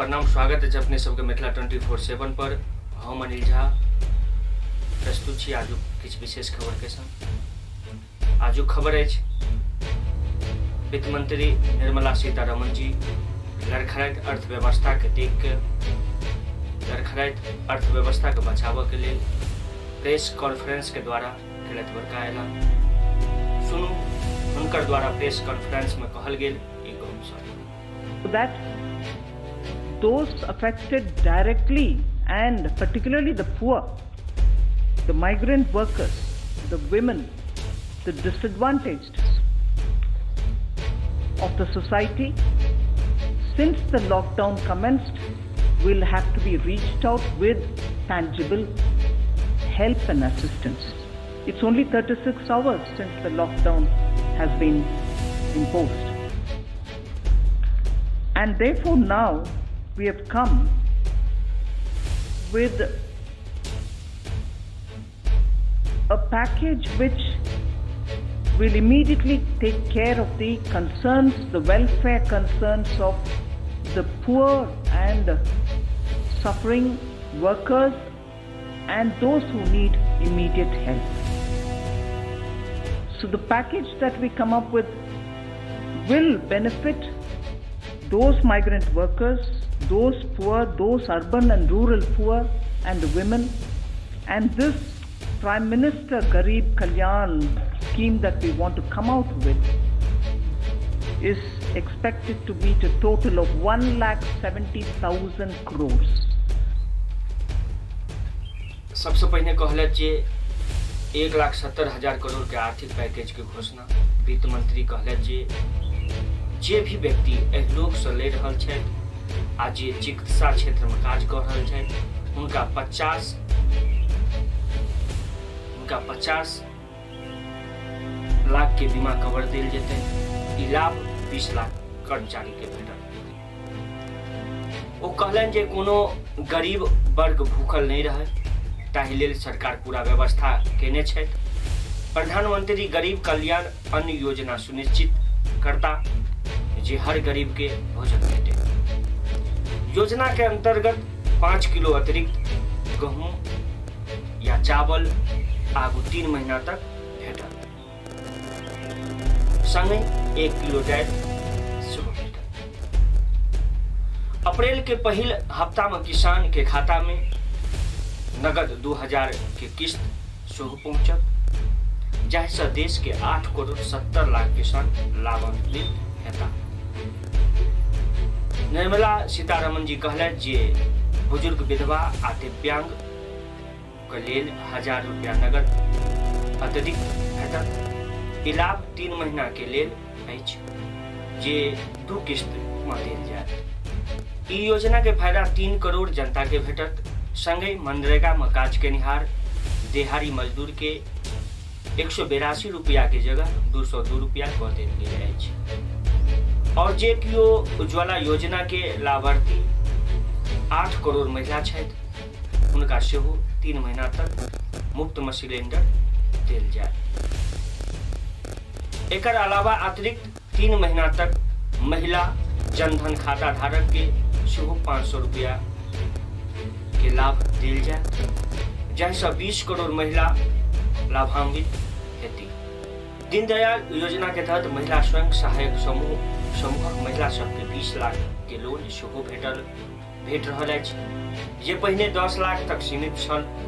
प्रणाम, स्वागत अछि अपने सबके मिथिला 24/7 पर। हम अनिल झा प्रस्तुत छी आजुक किछु विशेष खबर के संग। आजुक खबर अछि वित्त मंत्री निर्मला सीतारमण जी लड़खड़ाइत अर्थव्यवस्था के देख के लड़खड़ाइत अर्थव्यवस्था के बचाबऽ के लेल प्रेस कॉन्फ्रेंस के द्वारा केलथि बड़का ऐलान। सुनू हुनकर द्वारा प्रेस कॉन्फ्रेंस में कहल गेल ई गप सब। That those affected directly and particularly the poor, the migrant workers, the women, the disadvantaged of the society, since the lockdown commenced, will have to be reached out with tangible help and assistance. It's only 36 hours since the lockdown has been imposed. And therefore now we have come with a package which will immediately take care of the concerns, the welfare concerns of the poor and suffering workers and those who need immediate help. So the package that we come up with will benefit those migrant workers, those poor, those urban and rural poor, and the women. And this Prime Minister Garib Kalyan scheme that we want to come out with is expected to meet a total of 1,70,000 crores. सबसे पहिने कहलथि जे 1,70,000 करोड़ के आर्थिक package के घोषणा। वित्त मंत्री कहलथि जे भी व्यक्ति एहि रोगसँ लड़ि रहल छथि आ जे चिकित्सा क्षेत्रमे काज कऽ रहल छथि हुनका 50 लाख के बीमा कवर देल जेतै। ई लाभ 20 लाख कर्मचारी के भेटत। ओ कहलनि जे कोनो गरीब वर्ग भूखल नहि रहै ताहि लेल सरकार पूरा व्यवस्था केने छथि। प्रधानमंत्री गरीब कल्याण अन्न योजना सुनिश्चित करता जे हर गरीब के भोजन भेटे। योजना के अंतर्गत 5 किलो अतिरिक्त गहूं या चावल आगू 3 महीना तक भेटत, संगहि 1 किलो दालि सेहो भेटत। अप्रैल के पहिल हफ्ता में किसान के खाता में नगद 2000 के किस्त सेहो पहुंचत, जाहिसँ देश के 8 करोड़ 70 लाख किसान लाभान्वित हेता। निर्मला सीतारमण जी कहलथि जे बुजुर्ग, विधवा आ दिव्यांग के लेल 1000 रुपया नगद अतिरिक्त भेटत। ई लाभ 3 महीना के लेल अछि जे 2 किस्त में देल जायत। ई योजना के फायदा 3 करोड़ जनता के भेटत। संगहि मनरेगा में काज केनिहार देहाड़ी मजदूर के 182 रुपया के जगह 202 रुपया कऽ देल गेल अछि। और जे केओ उज्ज्वला योजना के लाभार्थी 8 करोड़ महिला छथि हुनका सेहो 3 महीना तक मुफ्त में सिलेंडर देल जायत। एकर अलावा अतिरिक्त 3 महीना तक महिला जनधन खाता धारक के सेहो 500 रुपया के लाभ देल जायत, जाहिसँ 20 करोड़ महिला लाभान्वित हेती। दीनदयाल योजना के तहत महिला स्वयं सहायक समूहक महिला सबके 20 लाख के लोन सेहो भेट रहल अछि, जे पहिने 10 लाख तक सीमित छल।